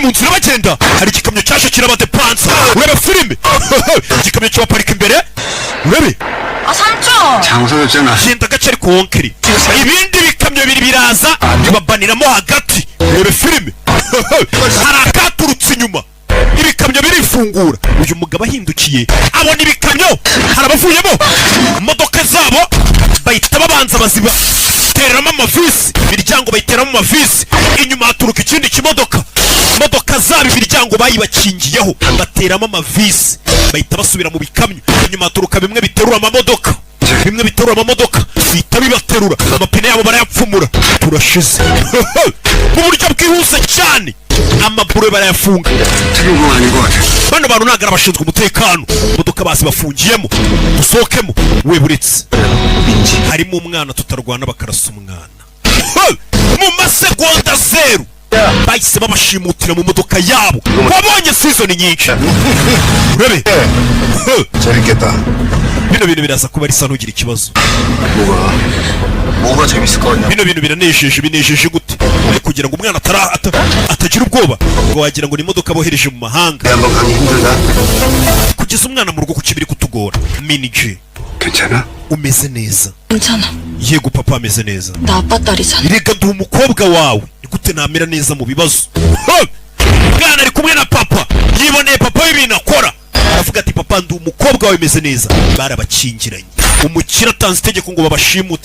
Bari mu nzira bagenda, hari igikamyo cyaje kirabadepansa. Urebe filime, igikamyo kibaparika imbere, urebe. 아, 삼촌! 장사였잖아. Genda gace ariko wonkeri. Ibindi bikamyo bibiri biraza bibabaniramo hagati. Urebe filime, hari akaturutse inyuma, ibikamyo birifungura. Uyu mugabo ahindukiye abona ibikamyo, hari abavuyemo, imodoka zabo bahita babanza baziba teramo amavisi, imiryango bayiteramo amavisi. Inyuma haturuka ikindi kimodoka, imodoka zabo imiryango bayibakingiyeho, bateramo amavisi, bahita basubira mu bikamyo. Inyuma haturuka bimwe biterura amamodoka, bimwe biterura amamodoka, bihita bibaterura, amapine yabo barayapfumura. Turashize! Mu buryo bwihuse cyane amaburo barayafunga. 틀린 건 아닌 것 같아. Bano bantu ntabwo ari abashinzwe umutekano. Imodoka basi bafungiyemo, dusohokemo. We buretse. 민지. Harimo umwana, tutarwana bakarasa umwana. Hey! Mu masegonda zeru bahise babashimutira mu modoka yabo. Wabonye season nyinshi, urebe. Hey! 재밌겠다. Bino bintu biraza kuba risa, ntugire ikibazo. 뭐가? 뭐가 재밌을 것 같냐? Bino bintu biranejeje. Binejeje gute? Ari kugira ngo umwana atagira ubwoba, ngo wagira ngo ni imodoka bohereje mu mahanga. 한번 가기 힘들다. Kugeza umwana mu rugo kuki biri kutugora, Miniji? 괜찮아? Umeze neza? 괜찮아. Yego papa, ameze neza. 나 아빠 딸이잖아. Reka duha umukobwa wawe, ni gute namera neza mu bibazo? Ha! Mwana ari kumwe na papa, yiboneye papa w'ibintu akora, aravuga ati: "Papa, ndi umukobwa wawe, meze neza." Barabakingiranye, umukire atanze itegeko ngo babashimute.